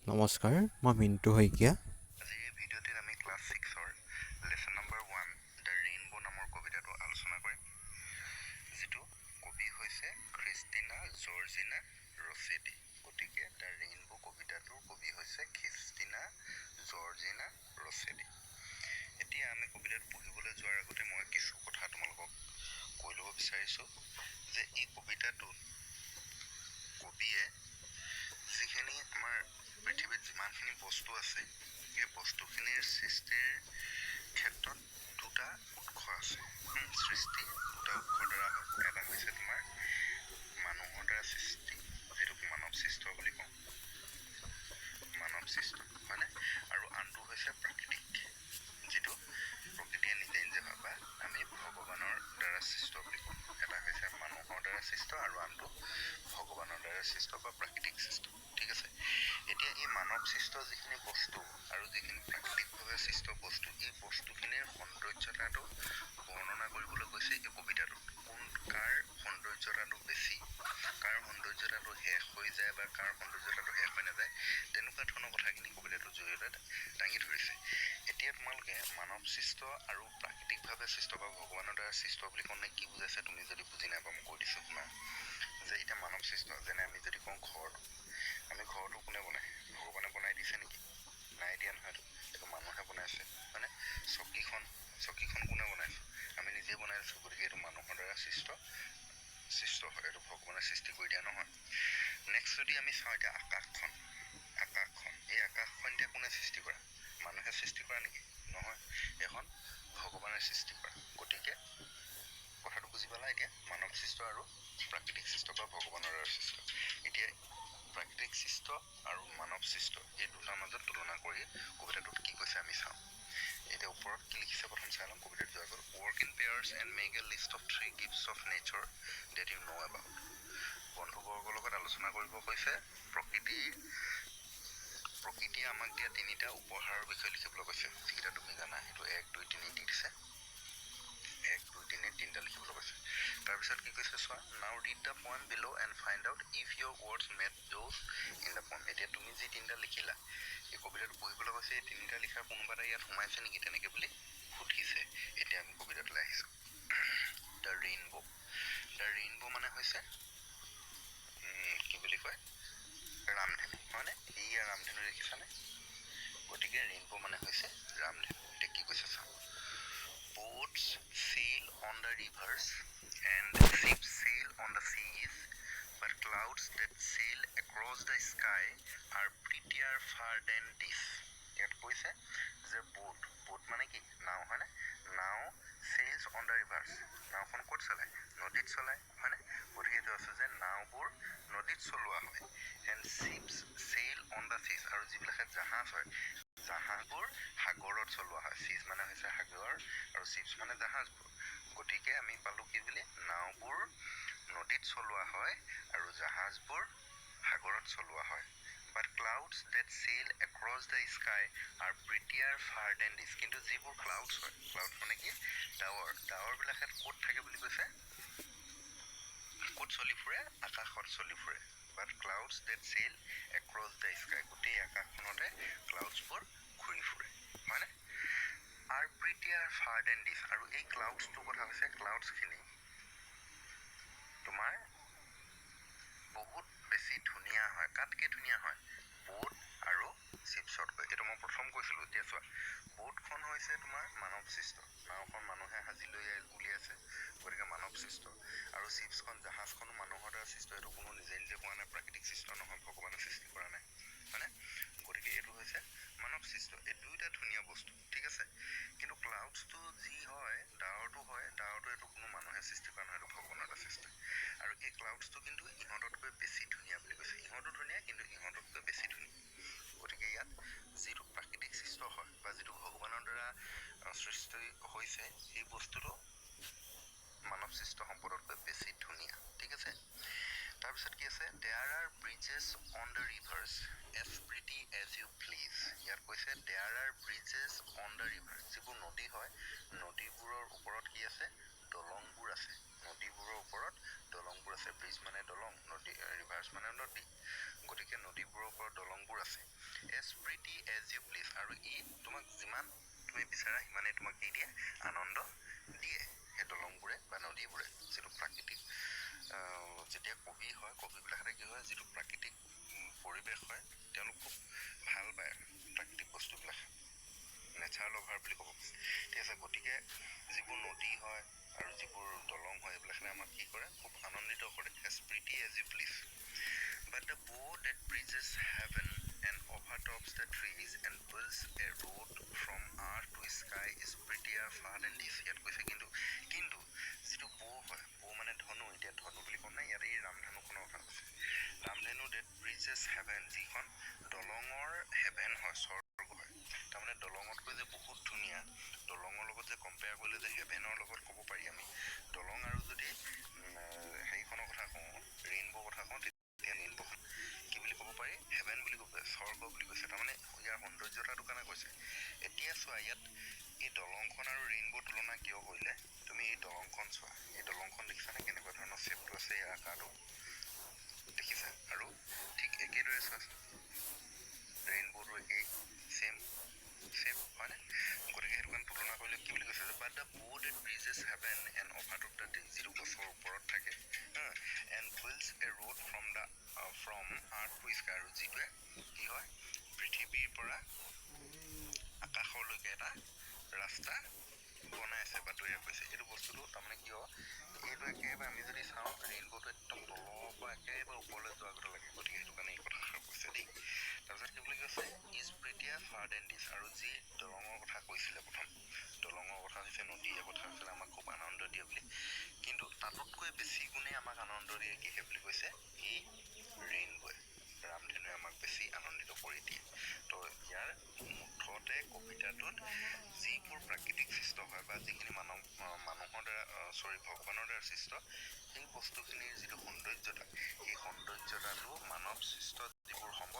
নমস্কাৰ, মই মিণ্টু শইকীয়া। আজিৰ এই ভিডিঅ'টিত আমি ক্লাছ ছিক্সৰ lesson number 1, "The Rainbow" নামৰ কবিতাটো আলোচনা কৰিম, যিটো কবি হৈছে খ্ৰীষ্টিনা জৰ্জিনা ৰছেটি। গতিকে the rainbow কবিতাটোৰ কবি হৈছে খ্ৰীষ্টিনা জৰ্জিনা ৰছেটি। এতিয়া আমি কবিতাটো পঢ়িবলৈ যোৱাৰ আগতে মই কিছু কথা তোমালোকক কৈ ল'ব বিচাৰিছোঁ যে এই কবিতাটোত কবিয়ে যিখিনি আমাৰ পৃথিৱীত যিমানখিনি বস্তু আছে, এই বস্তুখিনিৰ সৃষ্টিৰ ক্ষেত্ৰত দুটা উৎস আছে। সৃষ্টি দুটা উৎসৰ দ্বাৰা হয়। এটা হৈছে তোমাৰ মানুহৰ দ্বাৰা সৃষ্টি, যিটোক মানৱ সৃষ্ট বুলি কওঁ, মানৱ সৃষ্ট, হয়নে? আৰু আনটো হৈছে প্ৰাকৃতিক, যিটো প্ৰকৃতিয়ে নিজে নিজে হয় বা আমি ভগৱানৰ দ্বাৰা সৃষ্ট বুলি কওঁ। এটা হৈছে মানুহৰ দ্বাৰা সৃষ্ট আৰু আনটো ভগৱানৰ দ্বাৰা সৃষ্ট বা প্ৰাকৃতিক সৃষ্ট, ঠিক আছে? এতিয়া এই মানৱ সৃষ্ট যিখিনি বস্তু আৰু যিখিনি প্ৰাকৃতিকভাৱে সৃষ্ট বস্তু, এই বস্তুখিনিৰ সৌন্দৰ্যতাটো বৰ্ণনা কৰিবলৈ গৈছে এই কবিতাটোত। কোন কাৰ সৌন্দৰ্যতাটো বেছি, কাৰ সৌন্দৰ্যতাটো শেষ হৈ যায় বা কাৰ সৌন্দৰ্যতাটো শেষ হৈ নাযায়, তেনেকুৱা ধৰণৰ কথাখিনি কবিতাটোৰ জৰিয়তে দাঙি ধৰিছে। এতিয়া তোমালোকে মানৱ সৃষ্ট আৰু প্ৰাকৃতিকভাৱে সৃষ্ট বা ভগৱানৰ দ্বাৰা সৃষ্ট বুলি কওঁতে কি বুজাইছে, তুমি যদি বুজি নাপাবা, মই কৈ দিছোঁ শুনা যে এতিয়া মানৱ সৃষ্ট, যেনে আমি যদি কওঁ ঘৰটো, আমি ঘৰটো কোনে বনায়? ভগৱানে বনাই দিছে নেকি? নাই দিয়া নহয়তো, এইটো মানুহে বনাইছে, হয়নে? চকীখন, চকীখন কোনে বনাইছে? আমি নিজেই বনাই লৈছোঁ। গতিকে এইটো মানুহৰ দ্বাৰা সৃষ্ট সৃষ্ট হয়, এইটো ভগৱানে সৃষ্টি কৰি দিয়া নহয়। নেক্সট যদি আমি চাওঁ, এতিয়া আকাশখন, আকাশখন, এই আকাশখন এতিয়া কোনে সৃষ্টি কৰা? মানুহে সৃষ্টি কৰা নেকি? নহয়, এইখন ভগৱানে সৃষ্টি কৰা। গতিকে কথাটো বুজি পালা? এতিয়া মানৱ সৃষ্ট আৰু প্ৰাকৃতিক সৃষ্ট বা ভগৱানৰ দ্বাৰা সৃষ্ট। এতিয়া প্ৰাকৃতিক সৃষ্ট আৰু মানৱ সৃষ্ট, এই দুটাৰ মাজত তুলনা কৰি কবিতাটোত কি কৈছে আমি চাওঁ। এতিয়া ওপৰত কি লিখিছে প্ৰথম চাই লওঁ কবিতাটো যোৱাৰ আগত। "Work in pairs and make a list of three gifts of nature that you know about." বন্ধুবৰ্গৰ লগত আলোচনা কৰিব কৈছে। প্ৰকৃতিয়ে আমাক দিয়া তিনিটা উপহাৰৰ বিষয়ে লিখিবলৈ কৈছে, যিকেইটা তুমি জানা। সেইটো এক, দুই, তিনি দি দিছে। এক, দুই, তিনি, তিনিটা লিখিবলৈ কৈছে। তাৰপিছত কি কৈছে চোৱা। "Now read the poem below and find out if your words match those in the poem." এতিয়া তুমি যি তিনিটা লিখিলা, এই কবিতাটো পঢ়িবলৈ কৈছে, এই তিনিটা লিখাৰ কোনোবা এটা ইয়াত সোমাইছে নেকি, তেনেকৈ বুলি সুধিছে। এতিয়া আমি কবিতাটোলৈ আহিছোঁ, the rainbow. The rainbow মানে হৈছে কি বুলি কয়, ৰামধেনু, হয়নে? এইয়া ৰামধেনু দেখিছানে? গতিকে ৰেইনব' মানে হৈছে ৰামধেনু। এতিয়া কি কৈছে চাওঁ। "Boats sail on the rivers and ships sail on the seas, but clouds that sail across the sky are prettier far than these." ইয়াত কৈছে যে বোট, বোট মানে কি? নাও, হয়নে? নাও চেইলছ অন the reverse. নাওখন ক'ত চলায়? নদীত চলায়, হয়নে? গতিকে এইটো আছে যে নাওবোৰ নদীত চলোৱা হয়। "And ships sail on the seas." আৰু যিবিলাক জাহাজ হয়, জাহাজবোৰ সাগৰত চলোৱা হয়। চিজ মানে হৈছে সাগৰ আৰু চিপছ মানে জাহাজবোৰ। গতিকে আমি পালোঁ কি বুলি? নাওবোৰ নদীত চলোৱা হয় আৰু জাহাজবোৰ সাগৰত চলোৱা হয়। "But clouds that sail across the sky are prettier far than these." কিন্তু যিবোৰ ক্লাউডছ হয়, ক্লাউড মানে কি? ডাৱৰ। ডাৱৰবিলাক ক'ত থাকে বুলি কৈছে? ক'ত চলি ফুৰে? আকাশত চলি ফুৰে। "But clouds that sail across the sky", গোটেই আকাশখনতে ক্লাউডছবোৰ ঘূৰি ফুৰে, হয়নে? "Are prettier far than these." আৰু এই ক্লাউডছটোৰ কথা হৈছে, ক্লাউডছখিনি তোমাৰ বহুত বেছি ধুনীয়া হয়। কাতকৈ ধুনীয়া হয়? বোট আৰু চিপছতকৈ। এইটো মই প্ৰথম কৈছিলোঁ। এতিয়া চোৱা, বোটখন হৈছে তোমাৰ মানৱ সৃষ্ট। নাওখন মানুহে সাজি লৈ উলিয়াইছে, গতিকে মানৱ সৃষ্ট। আৰু চিপছখন, জাহাজখনো মানুহৰ দ্বাৰা সৃষ্ট। এইটো কোনো নিজে নিজে হোৱা নাই, প্ৰাকৃতিক সৃষ্ট নহয়, ভগৱানে সৃষ্টি কৰা নাই, হয়নে? গতিকে এইটো হৈছে মানৱ সৃষ্ট। এই দুয়োটা ধুনীয়া বস্তু, ঠিক আছে? কিন্তু ক্লাউডছটো যি হয়, ডাৱৰটো হয়, ডাৱৰটো এইটো কোনো মানুহে সৃষ্টি কৰা নহয়, এইটো ভগৱানৰ এটা সৃষ্টি। আৰু এই ক্লাউডছটো কিন্তু ইহঁততকৈ বেছি ধুনীয়া বুলি কৈছে। ইহঁতো ধুনীয়া, কিন্তু ইহঁততকৈ বেছি ধুনীয়া। গতিকে ইয়াত যিটো প্ৰাকৃতিক সৃষ্ট হয় বা যিটো ভগৱানৰ দ্বাৰা সৃষ্টি হৈছে, সেই বস্তুটো মানৱ সৃষ্ট সম্পদতকৈ বেছি ধুনীয়া, ঠিক আছে? তাৰপিছত কি আছে? "There are bridges on the rivers as pretty as you please." ইয়াত কৈছে, "There are bridges on the rivers." যিবোৰ নদী হয়, নদীবোৰৰ ওপৰত কি আছে? দলংবোৰ আছে। নদীবোৰৰ ওপৰত দলংবোৰ আছে। ব্ৰিজ মানে দলং, নদী, ৰিভাৰ্ছ মানে নদী। গতিকে নদীবোৰৰ ওপৰত দলংবোৰ আছে। তুমি বিচাৰা সিমানেই তোমাক কি দিয়ে? আনন্দ দিয়ে সেই দলংবোৰে বা নদীবোৰে। যিটো প্ৰাকৃতিক, যেতিয়া কবি হয়, কবিবিলাকতে কি হয়, যিটো প্ৰাকৃতিক পৰিৱেশ হয়, তেওঁলোক খুব ভাল পায় প্ৰাকৃতিক বস্তুবিলাক, নেচাৰ লভাৰ বুলি ক'ব। ঠিক আছে। গতিকে যিবোৰ নদী হয় আৰু যিবোৰ দলং হয়, এইবিলাকে আমাক কি কৰে? খুব আনন্দিত কৰে। As pretty as you please. But the bow that bridges heaven and overtops the trees and builds a road from earth to sky is prettier far than these. ইয়াত কৈছে কিন্তু যিটো বৌ হয়, বৌ মানে ধনু, এতিয়া ধনু বুলি কোৱা নাই ইয়াত, এই ৰামধেনুখনৰ কথা কৈছে। ৰামধেনু ডেট ব্ৰিজেছ হেভেন, যিখন দলঙৰ হেভেন হয়, স্বৰ্গ হয়। তাৰমানে দলঙতকৈ যে বহুত ধুনীয়া, দলঙৰ লগত যে কম্পেয়াৰ কৰিলে যে হেভেনৰ লগত ক'ব পাৰি আমি দলং। আৰু যদি হেৰিখনৰ কথা কওঁ, ৰেইনব' কথা কওঁ, তেতিয়া ৰেইনব'খন কি বুলি ক'ব পাৰি? হেভেন বুলি ক'ব পাৰি, স্বৰ্গ বুলি কৈছে। তাৰমানে ইয়াৰ সৌন্দৰ্যতাটোৰ কাৰণে কৈছে। এতিয়া চোৱা, ইয়াত এই দলংখন আৰু ৰেইনব' তুলনা কিয় কৰিলে? তুমি এই দলংখন চোৱা। এই দলংখন দেখিছানে, কেনেকুৱা ধৰণৰ শ্বেপটো আছে, ইয়াৰ আকাৰটো দেখিছা? আৰু ঠিক একেদৰে চোৱাচোন, ৰেইনব'টো একেই ছেম শ্বেপ, হয়নে? গতিকে সেইটো কাৰণে তুলনা কৰিলে কি বুলি কৈছে? But the bow that bridges heaven and overtop the, যিটো গছৰ ওপৰত থাকে, and builds a road from earth to sky, আৰু যিটোৱে কি হয়, পৃথিৱীৰ পৰা আকাশলৈকে এটা ৰাস্তা বনাইছে বা তৈয়াৰ কৰিছে। এইটো বস্তুটো তাৰমানে কিয় এইটো একেবাৰে আমি যদি চাওঁ, ৰেইনব'টো একদম তলৰ পৰা একেবাৰে ওপৰলৈ যোৱাৰ গতে লাগে। গতিকে সেইটো কাৰণে এই কথাষাৰ কৈছে দেই। তাৰপিছত কি বুলি কৈছে? Is prettier far than these. আৰু যি দলঙৰ কথা কৈছিলে প্ৰথম, দলঙৰ কথা হৈছে, নদীৰ কথা হৈছিলে, আমাক খুব আনন্দ দিয়ে বুলি, কিন্তু তাতোতকৈ বেছি গুণে আমাক আনন্দ দিয়ে কিহে বুলি কৈছে? এই ৰেইনব'য়ে, ৰামধেনুৱে আমাক বেছি আনন্দিত কৰি দিয়ে। তো ইয়াৰ মুঠতে কবিতাটোত যিবোৰ প্ৰাকৃতিক সৃষ্ট হয় বা যিখিনি মানৱ মানুহৰ দ্বাৰা, চৰি, ভগৱানৰ দ্বাৰা সৃষ্ট, সেই বস্তুখিনিৰ যিটো সৌন্দৰ্যতা, সেই সৌন্দৰ্যতাটো মানৱ সৃষ্ট যিবোৰ সম্পদ